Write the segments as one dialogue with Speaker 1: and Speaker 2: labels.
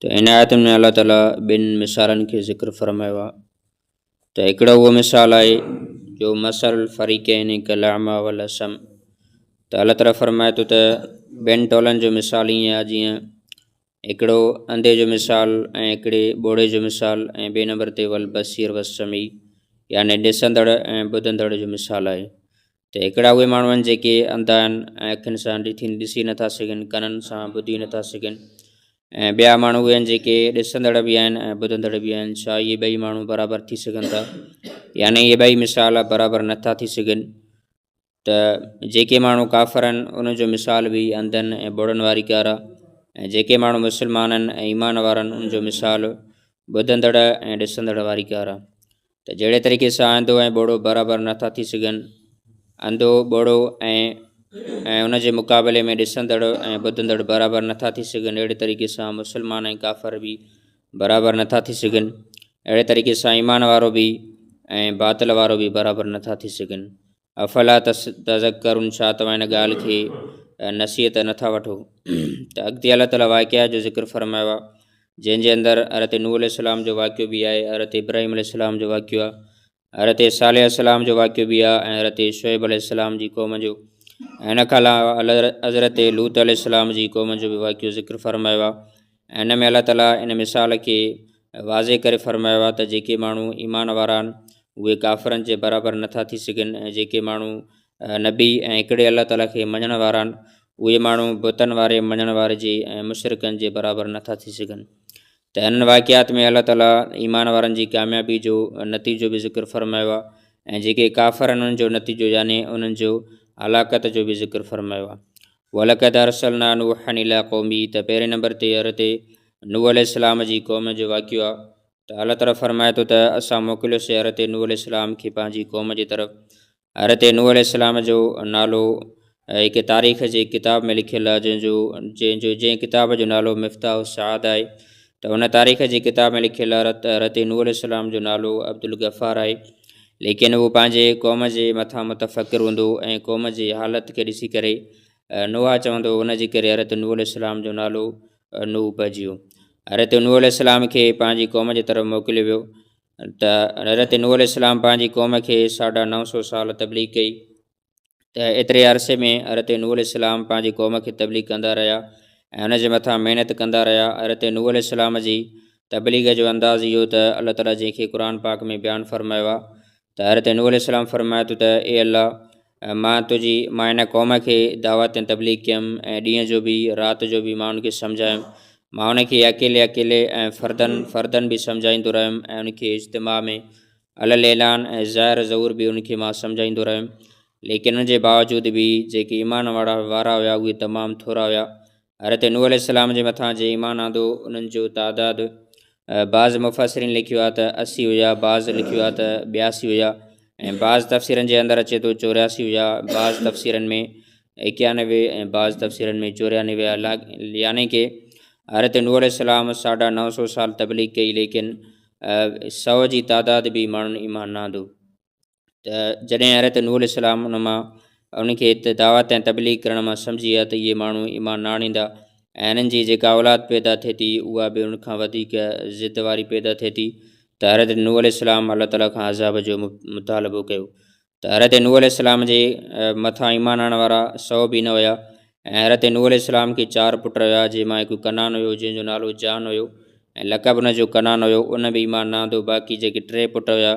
Speaker 1: ته ان آيتن ۾ الله تعالي ٻن مثالن کي ذڪر فرمايو آهي ته هڪڙو اهو مثال آهي جو مثل الفريقين ڪالاعميٰ والاصم ته الله تعالي فرمائي ٿو ته ٻن ٽولن جو مثال ائين آهي جيئن هڪڙو انڌي جو مثال ۽ هڪڙي ٻوڙي جو مثال ۽ ٻئي نمبر تي والبصير والسميع يعني ڏسندڙ ۽ ٻڌندڙ جو مثال آهي ته هڪڙا اهي ماڻهو آهن جيڪي انڌا آهن ۽ اکين سان ڏٺي ڏسي نٿا سگهن ڪنن سان ٻڌي نٿا سگهن ۽ ٻيا ماڻهو اهي آهن جيڪي ڏسندڙ به آهن ۽ ٻڌندڙ به آهن. ڇا اهي ٻئي ماڻهو برابر ٿي سگهن ٿا؟ يعني اهي ٻئي مثال برابر نٿا ٿي سگهن. ته جيڪي ماڻهو ڪافر آهن انهن جو مثال به انڌن ۽ ٻوڙن واري ڪار آهي ۽ جيڪي ماڻهو مسلمان آهن ۽ ايمان وارا آهن انهن جو مثال ٻڌندڙ ۽ ڏسندڙ واري ڪار آهي. ته جهڙي طريقي سان انڌو ۽ ٻوڙو برابر نه ٿا ٿي سگهن، انڌو، ٻوڙو ۽ ۽ ان جي مقابلي ۾ ڏسندڙ ۽ ٻڌندڙ برابر نه ٿا ٿي سگهن، اهڙي طريقي سان مسلمان ۽ ڪافر به برابر نه ٿا ٿي سگهن، اهڙي طريقي سان ايمان وارو به ۽ باطل وارو به برابر نه ٿا ٿي سگهن. افلا تذڪرون ڇا توهان ان ڳالهه کي نصيحت نٿا وٺو؟ ته اڳتي الله تعاليٰ واقعا جو ذڪر فرمايو آهي جنهن جي اندر حضرت نوح عليه السلام جو واقعو به آهي، حضرت ابراهيم عليه السلام جو واقعو آهي، حضرت صالح عليه السلام جو واقعو به آهي ۽ حضرت شعيب عليه السلام جي قوم جو ۽ ان کان علاوه حضرت لوط عليه السلام جي قوم جو به واقعو ذڪر فرمايو آهي. ۽ ان ۾ الله تعاليٰ ان مثال کي واضح ڪري فرمايو آهي ته جيڪي ماڻهو ايمان وارا آهن اهي ڪافرن جي برابر نٿا ٿي سگهن ۽ جيڪي ماڻهو نبي ۽ هڪڙي الله تعاليٰ کي مڃڻ وارا آهن اهي ماڻهو بتن واري مڃڻ واري جي ۽ مشرڪن جي برابر نٿا ٿي سگهن. ته انهن واقعات ۾ الله تعاليٰ ايمان وارن جي ڪاميابي جو نتيجو به ذڪر فرمايو آهي ۽ جيڪي ڪافر آهن انهن جو نتيجو يعني انهن جو هلاڪت جو به ذڪر فرمايو آهي. ولقد ارسلنا نوحا الي قومه ته پهرين نمبر تي حضرت نوح عليه السلام جي قوم جو واقعو آهي ته الله تعالي فرمائي ٿو ته اسان موڪليوسين حضرت نوح عليه السلام کي پنهنجي قوم جي طرف. حضرت نوح عليه السلام جو نالو هڪ تاريخ جي ڪتاب ۾ لکيل آهي جنهن جو جنهن جو جنهن ڪتاب جو نالو مفتاح السعاده آهي ته ان تاريخ جي ڪتاب ۾ لکيل آهي ته حضرت نوح عليه السلام جو نالو عبدالغفار آهي ليڪن هو پنهنجي قوم جي مٿان متفڪر هوندو هو ۽ قوم جي حالت کي ڏسي ڪري نوحا چوندو هو، ان جي ڪري حضرت نوح عليه السلام جو نالو نوح پئجي ويو. حضرت نوح عليه السلام کي پنهنجي قوم جي طرف موڪليو ويو ته حضرت نوح عليه السلام پنهنجي قوم کي ساڍا نو سو سال تبليغ ڪئي. ته ايتري عرصي ۾ حضرت نوح عليه السلام پنهنجي قوم کي تبليغ ڪندا رهيا ۽ ان جي مٿان محنت ڪندا رهيا. حضرت نوح عليه السلام جي تبليغ جو انداز اهو ته الله تعالي جنهن کي قرآن پاڪ ۾ بيان فرمايو آهي ته حضرت نوح عليه السلام فرمايو ٿو ته اي الله مان تنهنجي مان هن قوم کي دعوت ۽ تبليغ ڪيم ۽ ڏينهن جو به رات جو به مان ان کي سمجهايم، مان ان کي اڪيلي اڪيلي ۽ فردن فردن به سمجهائيندو رهيم ۽ ان کي اجتماع ۾ علي الاعلان ۽ ظاهر ظهور به ان کي مان سمجهائيندو رهيم، ليڪن ان جي باوجود به جيڪي ايمان وارا هيا اهي تمام ٿورا هيا. حضرت نوح عليه السلام جي مٿان جنهن ايمان آندو انهن جو تعداد بعض مفسرين لکيو آهي ته 80 هيا، بعض لکيو آهي ته 82 هيا ۽ بعض تفسيرن جي اندر اچي ٿو 84 هيا، بعض تفسيرن ۾ 91 ۽ بعض تفسيرن ۾ 94 هيا. يعني ڪه حضرت نوح عليه السلام ساڍا نو سو سال تبليغ ڪئي ليڪن سو جي تعداد به ماڻهن ايمان نه آندو. ته جڏهن حضرت نوح عليه السلام ان مان ان کي دعوت ۽ تبليغ ڪرڻ مان سمجهي ويا ته اهي ماڻهو ايمان نه آڻيندا ۽ انهن جي جيڪا اولاد پيدا ٿئي ٿي اها به ان کان وڌيڪ ضد واري پيدا ٿئي ٿي ته حضرت نوح عليه السلام الله تعاليٰ کان عذاب جو مطالبو ڪيو ته حضرت نوح عليه السلام جي مٿان ايمان آڻڻ وارا سو به نه هيا ۽ حضرت نوح عليه السلام کي چار پٽ هيا جنهن مان هڪ ڪنعان هيو جنهن جو نالو جان هيو ۽ لقب ان جو ڪنعان هيو ان به ايمان نه آندو باقي جيڪي ٽي پٽ هيا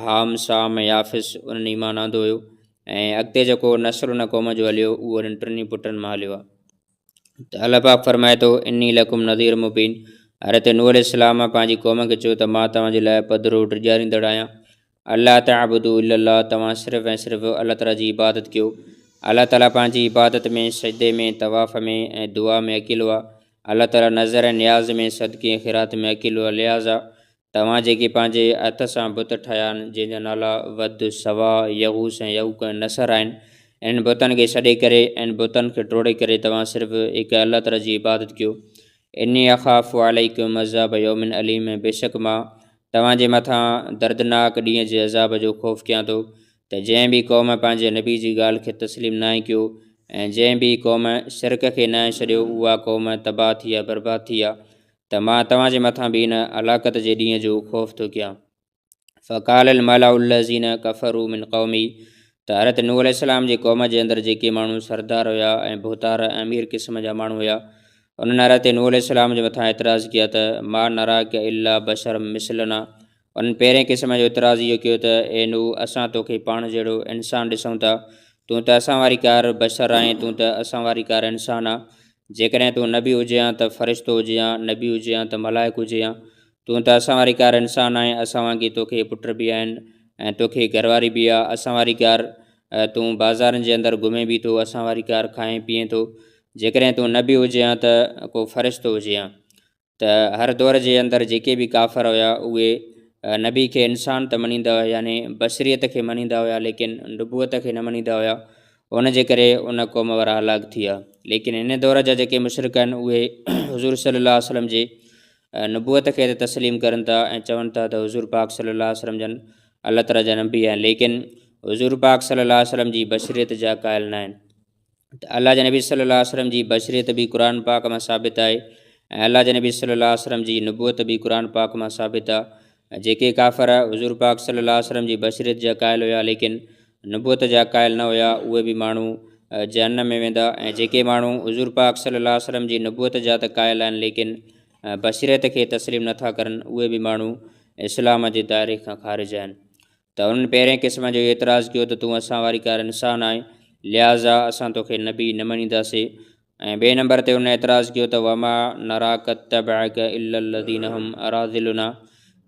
Speaker 1: حام، سام ۽ يافث انهن ايمان آندو هيو ۽ اڳتي جيڪو نسل ان قوم جو هليو اهو انهن ٽنهي پٽن مان هليو آهي. ته الله پاڪ فرمائي ٿو اني لڪم نذير مبين حضرت نوح عليه السلام پنهنجي قوم کي چيو ته مان توهان جي لاء پڌرو ڊيڄاريندڙ آهيان الا تعبدوا الا الله توهان صرف ۽ صرف الله تعالي جي عبادت ڪيو الله تعالي پنهنجي عبادت ۾ سجدي ۾ طواف ۾ ۽ دعا ۾ اڪيلو آهي الله تعالي نذر ۽ نياز ۾ صدقي ۽ خيرات ۾ اڪيلو آهي لهٰذا توهان جيڪي پنهنجي هٿ سان بت ٺاهيا آهن، جن جا نالا ود، سواع، يغوث ۽ يعوق ۽ نسر آهن، انهن بتن کي ڇڏي ڪري ۽ بتن کي ٽوڙي ڪري توهان صرف هڪ الله تعاليٰ جي عبادت ڪيو. اني اخاف عليڪم عذاب يوم اليم ۽ بيشڪ مان توهان جي مٿان دردناڪ ڏينهن جي عذاب جو خوف ڪيان ٿو ته جنهن به قوم پنهنجي نبي جي ڳالهه کي تسليم ناهي ڪيو ۽ جنهن به قوم شرڪ کي ناهي ڇڏيو اها قوم تباهه ٿي آ برباد ٿي آ. ته مان توهان جي مٿان به ان هلاڪت جي ڏينهن جو خوف ٿو ڪيان. فقال الملأ الذين ڪفروا من قومه ته حضرت نوح عليه السلام جي قوم جي اندر جيڪي ماڻهو سردار هيا ۽ ڀوتار ۽ امير قسم جا ماڻهو هيا انهن حضرت نوح عليه السلام جي مٿان اعتراض ڪيا ته ما نراک الا بشرا مثلنا انهن پهرين قسم جو اعتراض اهو ڪيو ته اي نوح اسان توکي پاڻ جهڙو انسان ڏسون ٿا تون ته اسان واري ڪار بشر آهين تون ته اسان واري ڪار انسان آ جيڪڏهن تون نبي هجين ها ته فرشتو هجين ها نبي هجين ها ته ملائڪ هجين ها تون ته اسان واري ڪار انسان آهين، اسان وانگي توکي پٽ به آهن ۽ توکي گهرواري به آ، اسان واري ڪار تون بازارن جي اندر گهمين به ٿو، اسان واري ڪار کائين پيئين ٿو، جيڪڏهن تون نبي هجين ها ته ڪو فرشتو هجين ها. ته هر دور جي اندر جيڪي به ڪافر هيا اهي نبي کي انسان ته مڃيندا هيا يعني بشريت کي مڃيندا هيا ليڪن نبوت کي نه مڃيندا هيا ان جي ڪري ان قوم وارا هلاڪ ٿي ويا ليڪن هن دور جا جيڪي مشرڪ آهن اهي حضور صلي الله عليه وسلم جي نبوت کي ته تسليم ڪرن ٿا ۽ چون ٿا ته حضور پاڪ صلي الله عليه وسلم جن الله تعالي جا نبي آهن ليڪن حضور پاڪ صلي الله عليه وسلم جي بشريت جا قائل نه آهن ته الله جي نبي صلي الله عليه وسلم جي بشريت به قرآن پاڪ مان ثابت آهي ۽ الله جي نبي صلي الله عليه وسلم جي نبوت به قرآن پاڪ مان ثابت آهي جيڪي ڪافر حضور پاڪ صلي الله عليه وسلم جي بشريت جا قائل هيا ليڪن نبوت جا قائل نه هيا اهي به ماڻهو جهنم ۾ ويندا ۽ جيڪي ماڻهو حضور پاڪ صلي الله عليه وسلم جي نبوت جا ته قائل آهن ليڪن بشريت کي تسليم نٿا ڪرن اهي به ماڻهو اسلام جي دائري کان خارج آهن ته انهن پهرين قسم جو اعتراض ڪيو ته تون اسان واري ڪار انسان آهين لهٰذا اسان توکي نبي نه مڃينداسين ۽ ٻئي نمبر تي هن اعتراض ڪيو ته وما نراک اتبعک الا الذين هم اراذلنا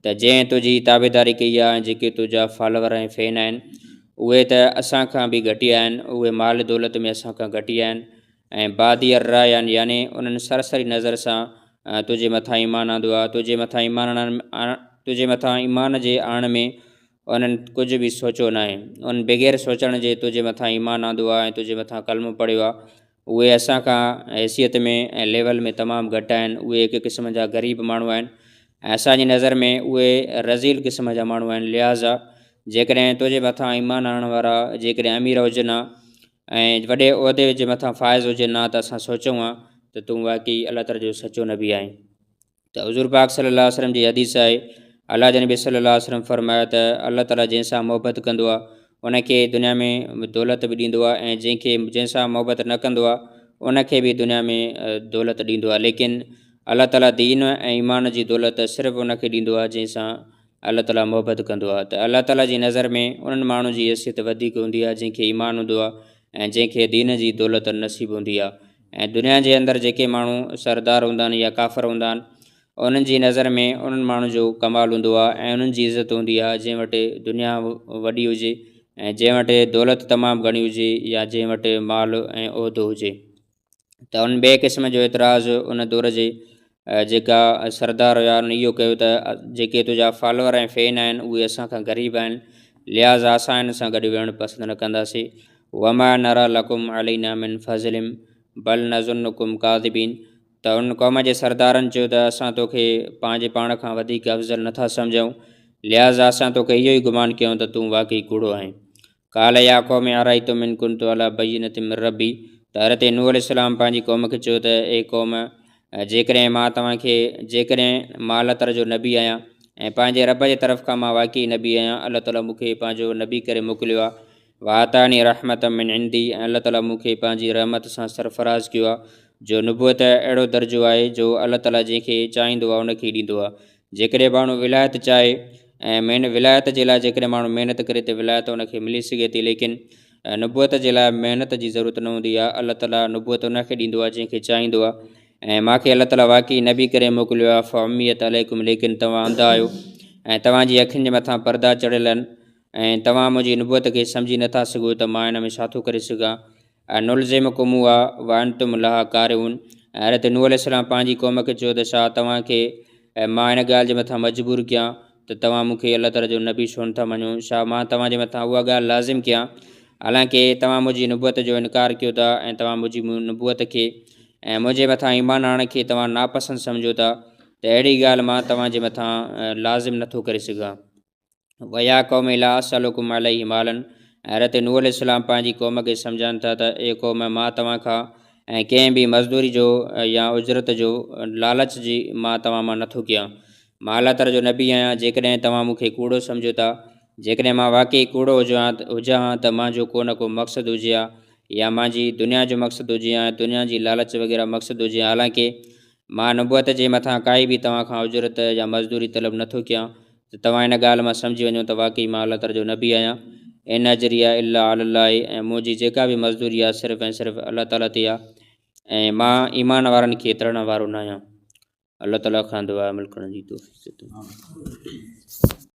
Speaker 1: ته جنهن تنهنجي تابعداري ڪئي آهي ۽ جيڪي تنهنجا فالور ۽ فين آهن اهي ته اسان کان به گهٽيا آهن اهي مال دولت ۾ اسان کان گهٽيا آهن ۽ بادي الراء آهن يعني انهن سرسري نظر سان تنهنجي مٿان ايمان آندو آهي تنهنجي مٿان ايمان تنهنجي مٿان ايمان جي آڻ ۾ انهن ڪجهه به سوچيو ناهي انهن بغير سوچڻ جي تنهنجي مٿان ايمان آندو آهي ۽ تنهنجي مٿان ڪلمو پڙهيو آهي اهي اسان کان حيثيت ۾ ۽ ليول ۾ تمام گهٽ آهن، اهي هڪ قسم جا غريب ماڻهو آهن ۽ اسان جي نظر ۾ اهي رذيل قسم جا ماڻهو آهن، لهٰذا جيڪڏهن تنهنجي مٿان ايمان آڻڻ وارا جيڪڏهن امير هجن ها ۽ وڏي عهدي جي مٿان فائز هجن ها ته اسان سوچون ها ته تون واقعي الله تعاليٰ جو سچو نبي آهين. ته حضور پاڪ صلي الله عليه وسلم جي حديث آهي الله جي نبي صلي الله عليه وسلم فرمايو ته الله تعالي جنهن سان محبت ڪندو آهي ان کي دنيا ۾ دولت به ڏيندو آهي ۽ جنهن کي جنهن سان محبت نه ڪندو آهي ان کي به دنيا ۾ دولت ڏيندو آهي ليڪن الله تعالي دين ۽ ايمان جي دولت صرف ان کي ڏيندو آهي جنهن سان الله تعالي محبت ڪندو آهي ته الله تعالي جي نظر ۾ انهن ماڻهن جي حيثيت وڌيڪ هوندي آهي جنهن کي ايمان هوندو آهي ۽ جنهن کي دين جي دولت نصيب هوندي آهي ۽ دنيا جي اندر جيڪي ماڻهو سردار هوندا آهن يا ڪافر هوندا آهن انهن جي نظر ۾ انهن ماڻهن جو ڪمال هوندو آهي ۽ انهن جي عزت هوندي آهي جنهن وٽ دنيا وڏي هجي ۽ جنهن وٽ دولت تمام گهڻي هجي يا جنهن وٽ مال ۽ عهدو هجي ته ان ٻئي قسم جو اعتراض ان دور جي جيڪا سردار هيا انهن اهو ڪيو ته جيڪي تنهنجا فالوور ۽ فين آهن اهي اسان کان غريب آهن لهٰذا اسان هن سان گڏ ويهڻ پسند نه ڪنداسين وما نرا لڪم علينا من فضل بل نظنڪم ڪاذبين ته ان قوم جي سردارن چيو ته اسان توکي پنهنجي پاڻ کان وڌيڪ افضل نٿا سمجهون لهٰذا اسان توکي اهو ئي گمان ڪيون ته تون واقعي ڪوڙو آهين قال يا قوم ارايتم ان ڪنت علي بينة من ربي ته حضرت نوح عليه السلام پنهنجي قوم کي چيو ته اي قوم جيڪڏهن مان توهان کي جيڪڏهن مان الله تعالي جو نبي آهيان ۽ پنهنجي رب جي طرف کان مان واقعي نبي آهيان الله تعالي مون کي پنهنجو نبي ڪري موڪليو آهي وآتاني رحمة من عندي ۽ الله تعالي مون کي پنهنجي رحمت سان سرفراز ڪيو آهي جو نبوت اهڙو درجو آهي جو الله تعالي جنهن کي چاهيندو آهي ان کي ڏيندو آهي جيڪڏهن ماڻهو ولايت چاهي ۽ مين ولايت جي لاء جيڪڏهن ماڻهو محنت ڪري ته ولايت ان کي ملي سگهي ٿي ليڪن نبوت جي لاء محنت جي ضرورت نه هوندي آهي الله تعالي نبوت ان کي ڏيندو آهي جنهن کي چاهيندو آهي ۽ مان کي الله تعالي واقعي نبي ڪري موڪليو آهي فعميت عليڪم ليڪن توهان انڌا آهيو ۽ توهان جي اکين جي مٿان پردا چڙهيل آهن ۽ توهان منهنجي نبوت کي سمجهي نٿا سگهو ته مان ان ۾ ڇا ٿو ڪري سگهان انلزمڪموها وانتم لها ڪارهون ۽ حضرت نوح عليه السلام پنهنجي قوم کي چيو ته ڇا توهان کي مان هن ڳالهه جي مٿان مجبور ڪيان ته توهان مون کي الله تعالي جو نبي ڇو نٿا مڃو ڇا مان توهان جي مٿان اها ڳالهه لازم ڪيان حالانڪه توهان منهنجي نبوت جو انڪار ڪيو ٿا ۽ توهان منهنجي نبوت کي ۽ منهنجي مٿان ايمان آڻڻ کي توهان ناپسند سمجهو ٿا ته اهڙي ڳالهه مان توهان جي مٿان لازم نٿو ڪري سگهان. ويا قوم لا اسألڪم عليه مالا ۽ حضرت نوح عليه السلام پنهنجي قوم کي سمجهائن ٿا ته اي قوم مان توهان کان ۽ ڪنهن به مزدوري جو يا اجرت جو لالچ جي مان توهان مان نٿو ڪيان. مان الله تعاليٰ جو نبي آهيان، جيڪڏهن توهان مون کي ڪوڙو سمجهو ٿا، جيڪڏهن مان واقعي ڪوڙو هجان ها ته مانجو ڪو نه ڪو مقصد هجي ها يا مانجي دنيا جو مقصد هجي ها يا دنيا جي لالچ وغيره مقصد هجي ها، حالانڪه مان نبوت جي مٿان ڪائي به توهان کان اجرت يا مزدوري طلب نٿو ڪيان ته توهان ان ڳالهه مان سمجهي وڃو ته واقعي مان الله تعاليٰ جو نبي آهيان. ان اجري الا علي الله ۽ منهنجي جيڪا به مزدوري آهي صرف ۽ صرف الله تعاليٰ تي آهي ۽ مان ايمان وارن کي تڙڻ وارو ناهيان. الله تعاليٰ کان دعا عمل ڪرڻ جي توفيق عطا.